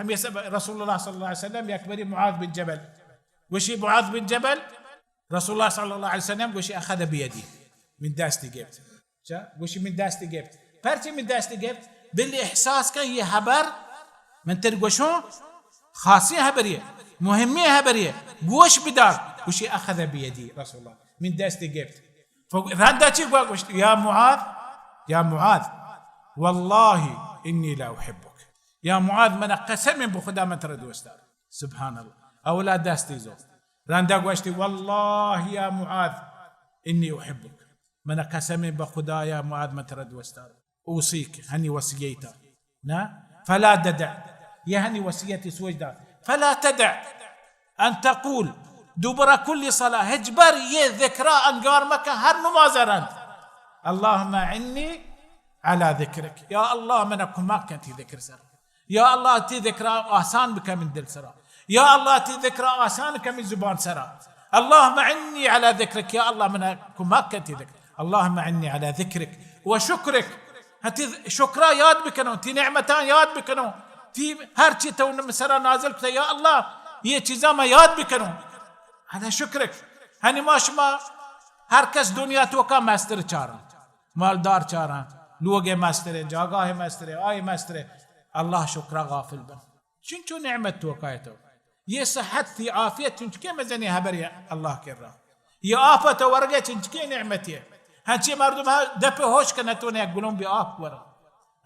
ہمیں سب رسول اللہ صلی اللہ علیہ وسلم یک بری معاذ بن جبل، گوشی معاذ بن جبل، رسول اللہ صلی اللہ علیہ وسلم گوشی اخذ بیدی، من دستی گپت. چا؟ گوشی من دستی گپت. پرچی من دستی گپت؟ بل احساس کن یہ حبر من تر گوشوں، خاصی حبریه، مهمی حبریه، گوش بدار. گوشی اخذ بیدی رسول الله، من دستی گپت. رندا چی گوا گوشت؟ یا معاذ، یا معاذ، والله انی لا احبک. یا معاذ، من قسم به خدا من ترا دوست دارم. سبحان الله. اولا دستی زو. رندا گوشتی والله یا معاذ انی احبک. من قسم به خدا یا معاذ من ترا دوست دارم. اوصیک، ہنی وصیتا. نا؟ فلا تدع. یہ ہنی وصیتی سوچ دار. فلا تدع ان تقول دبر کل صلاة. ہچبر یہ ذکرا انگار مکن ہر نماز رند. اللهم اعنی علی ذکرک. یا اللہ، من کمک کن تی ذکر سر. یا اللہ، تی ذکرا آسان بکن من دل سرا. یا اللہ، تی ذکرا آسان کن من زبان سرا. اللهم اعنی علی ذکرک. یا اللہ، من کمک کن تی ذکر. اللهم اعنی علی ذکرک و شکرک. ہتی شکرا یاد بکنوں، تی نعمتاں یاد بکنوں، تی ہر چی تو سرا نازل کتا، یا اللہ، یہ چیزاں ما یاد بکنوں. علی شکرک. ہنی ما شما ہر کس دنیا توکا مستر چاراں، مالدار چاراں، لوگ مسترے، جاگاہ مسترے، آئی مسترے، اللہ شکرا غافل بن. چنچو نعمت توکا ئے تو. یہ صحت، تی عافیت چنچکے مزنیں حبرے اللہ کرا. یہ آفت ورگے چنچکے نعمتے. ہنچی مردم ہا دپ ہوش کنہ تو نے گلومبی آپ ورا.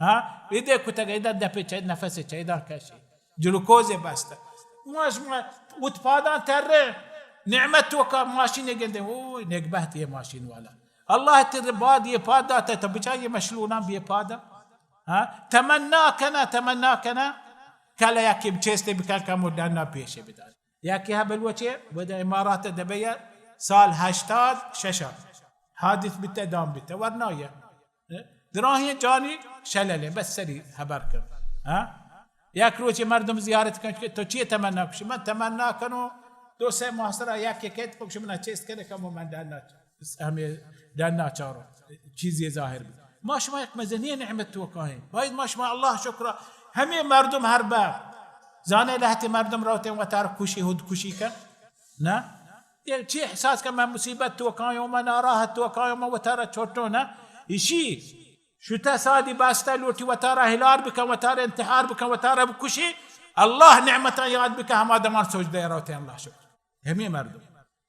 ہاں؟ ایدے کتگ، ایدا دپ چہ نفس چہ ایدا کشی. جلوکوز بست. ما شما وت پاداں ترے نعمت توکا ماشین گندے، او نیک بہت یہ ماشین والا. اللہ تر بعد یہ پاد داتا، تو بچا یہ مشلوناں بے پادا. ہاں؟ تمنا کنا، تمنا کنا. کل یکی چیستے بکن کمو ڈنا پیشے بدار. یکی ہا بلوچے، ودا امارات دبیا سال ہشتاد ششا حادث بیتا، دام بیتا، ورنایا. دراہیں جانی شللے، بس سری حبر کن. ہاں؟ یک روچے مردم زیارت کن کہ تو چی تمنا کشی؟ من تمنا کنوں دو سے ماہ سرا یکی کیت، پکش منا چیست کنے کمو من ڈنا چ-، ہمیں ڈنا چارو چیزی ظاہر بی. ما شما یک مزنی نعمت توکا ایں. باید ما شما اللہ شکرا، ہمیں مردم ہر با زانے لہتے مردم روتے وتار کشی، خود کشی کن. نہ؟ یہ چی احساس کن من مصیبت توکا اوں، من ناراحت توکا اوں، من وتارا چھوٹو نہ. اشی شتا سادی باستا لوٹی وتارا ہلار بکن، وتارا انتحار بکن، وتارا بکشی. اللہ نعمتاں یاد بکن، ہما دمان سجدہ روتے، اللہ شکر. ہمیں مردم.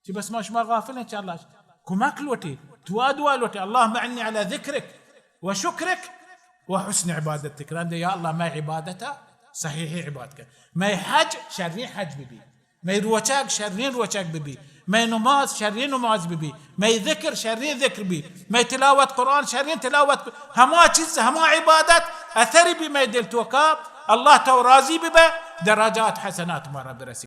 چی بس ما شما غافل ہیں چہ اللہ؟ کمک لوٹی، دعا، دعا لوٹی. اللهم اعنی علی ذکرک و شکرک و حسن عبادتک. رندے یا اللہ، میں عبادتا صحیح عبادت کن. میں حج شریں حج ببی. مئے روچگ شریں روچگ ببی، مئے نماز شریں نماز ببی، مئے ذکر شریں ذکر بی، مئے تلاوت قرآن شریں تلاوت بی. ہما چیز، ہما عبادت اثر بی مئے دل توکا، اللہ تو راضی ببے، درجات حسنات مارا برسی.